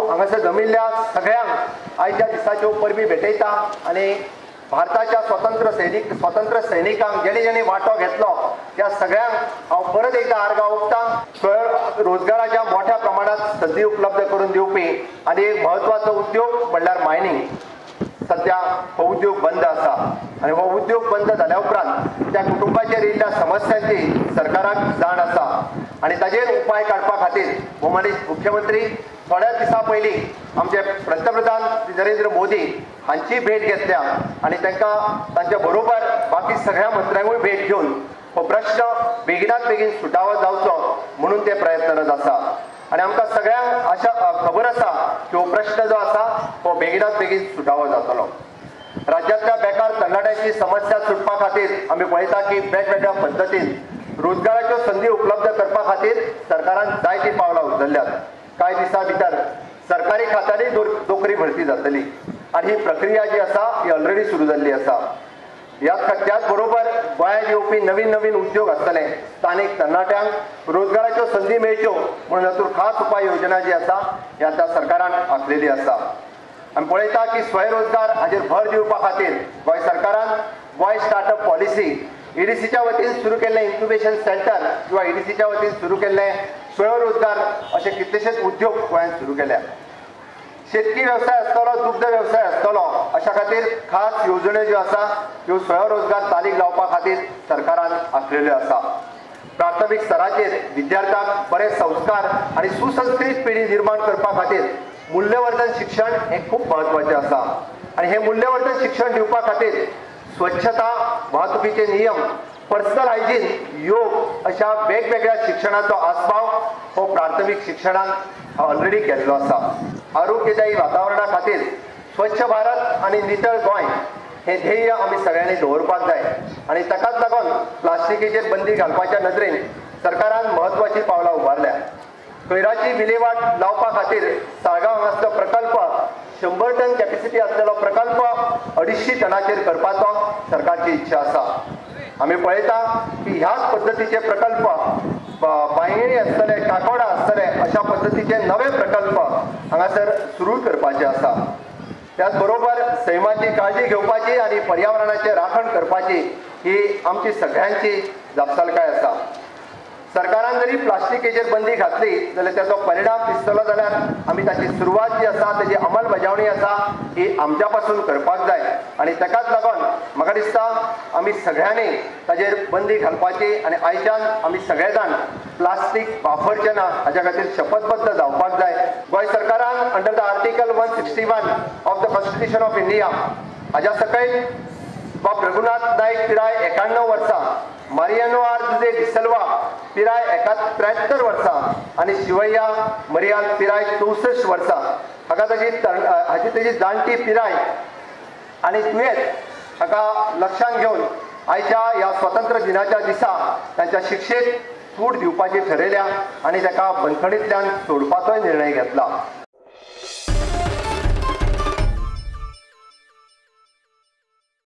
हांव हांगासर जमिल्ल्या सगळ्यांक आयच्या दिसाच्यो परबी भेटयता आनी भारताच्या स्वतंत्र सैनिकांक जेणे जेणे वांटो घेतलो त्या सगळ्यांक हांव परत एकदा आर्गां ओंपता। रोजगाराच्या मोठ्या प्रमाणात संदी उपलब्ध करून दिवपी आनी एक म्हत्वाचो उद्योग म्हणल्यार मायनिंग। सध्या हो उद्योग बंद आसा आनी हो उद्योग बंद जाल्या उपरांत त्या कुटुंबाचेर येयल्ल्या समस्यांची सरकाराक जाण आसा आनी ताजेर उपाय काडपा खातीर भोवमानेस्त मुख्यमंत्री थोड्या दिसां पयलीं आमचे पंतप्रधान नरेंद्र मोदी हांची भेट घेतल्या आनी तांकां तांच्या बरोबर बाकी सगळ्या मंत्र्यांकूय भेट घेवन हो प्रश्न बेगिनात बेगीन सुटावो जावचो म्हणून ते प्रयत्नरत आसा आनी आमकां सगळ्यांक आशा खबर आसा की हो प्रश्न जो आसा हो बेगिनात बेगीन सुटावो जातलो। राज्यांतल्या बेकार तरणाट्यांची समस्या सुटपा खातीर आमी पळयता की वेगवेगळ्या पद्दतीन रोजगाराच्यो संदी उपलब्ध करपा खातीर सरकारान जायतीं पावलां उचलल्यात। कांय दिसां भितर सरकारी खात्यांनी नोकरी भरती जातली आनी ही प्रक्रिया जी आसा ही ऑलरेडी सुरू जाल्ली आसा। त्याच बरोबर गोंयांत येवपी नवीन नवीन उद्योग आसतले, स्थानीक तरणाट्यांक रोजगाराच्यो संदी मेळच्यो म्हणून हातूंत खास उपाय योजना जी आसा ही आतां सरकारान आंखलेली आसा। आमी पळयता की स्वयंरोजगार हाचेर भर दिवपा खातीर गोंय सरकारान गोंय स्टार्टअप पॉलिसी, ईडीसीच्या वतीन सुरू केल्लें इन्क्युबेशन सेंटर किंवा ईडीसीच्या वतीन सुरू केल्लें स्वयंरोजगार अशे कितलेशेच उद्योग गोंयांत सुरू केल्या। शेतकी वेवसाय आसतलो, दुग्ध वेवसाय आसतलो, अशा खातीर खास येवजण्यो ज्यो आसा त्यो स्वयंरोजगार चालीक लावपा खातीर सरकारान आंखलेल्यो आसा। प्राथमीक स्तराचेर विद्यार्थ्यांक बरे संस्कार आनी सुसंस्कृत पिढी निर्माण करपा खातीर मूल्यवर्धन शिक्षण हें खूब म्हत्वाचें आसा आनी हें मूल्यवर्धन शिक्षण दिवपा खातीर स्वच्छता, वाहतुकीचे नियम, पर्सनल हायजीन, योग अशा वेगवेगळ्या शिक्षणाचो आस्पाव हो प्राथमीक शिक्षणांत ऑलरेडी केल्लो आसा। आरोग्यदायी वातावरणा खातीर स्वच्छ भारत आनी नितळ गोंय हे ध्येय आमी सगळ्यांनी दवरपाक जाय आनी ताकाच लागून प्लास्टिकेचेर बंदी घालपाच्या नदरेन सरकारान म्हत्वाचीं पावलां उबारल्या। कोयराची विलेवाट लावपा खातीर साळगांव हांगासलो प्रकल्प 100 टन कॅपेसिटी आसलेलो प्रकल्प 250 टनाचेर करपाचो सरकारची इच्छा आसा। आमी पळयता की ह्याच पद्दतीचे प्रकल्प बांयणी आसतले, काकोडा आसतले, अशा पद्दतीचे नवे प्रकल्प हांगासर सुरू करपाचे आसा। त्याच बरोबर सैमाची काळजी घेवपाची आनी पर्यावरणाचें राखण करपाची ही आमची सगळ्यांची जापसालकाय आसा। सरकारान जरी प्लास्टिकेचेर बंदी घातली जाल्यार ताचो परिणाम दिसतलो जाल्यार आमी ताची सुरवात जी आसा ताची अंमलबजावणी आसा ही आमच्या पासून करपाक जाय आनी ताकाच लागून म्हाका दिसता आमी सगळ्यांनी ताचेर बंदी घालपाची आनी आयच्यान आमी सगळे जाण प्लास्टीक वापरचे ना हाच्या खातीर शपथबद्ध जावपाक जाय। गोंय सरकारान under the article 161 of the constitution of India हाज्या सकयल बाब रघुनाथ नायक पिराय 91 वर्सां, मारियानो आर जुजे डिसल्वा पिराय 73 वर्सां आनी शिवय्या मरियाल पिराय 64 वर्सां हाका ताची हाची ताची जाणटी पिराय आनी दुयेंत हाका लक्षांत घेवन आयच्या ह्या स्वतंत्र दिनाच्या दिसा तांच्या शिक्षेक सूट दिवपाची ठरयल्या आनी ताका बंदखणींतल्यान सोडपाचोय निर्णय घेतला।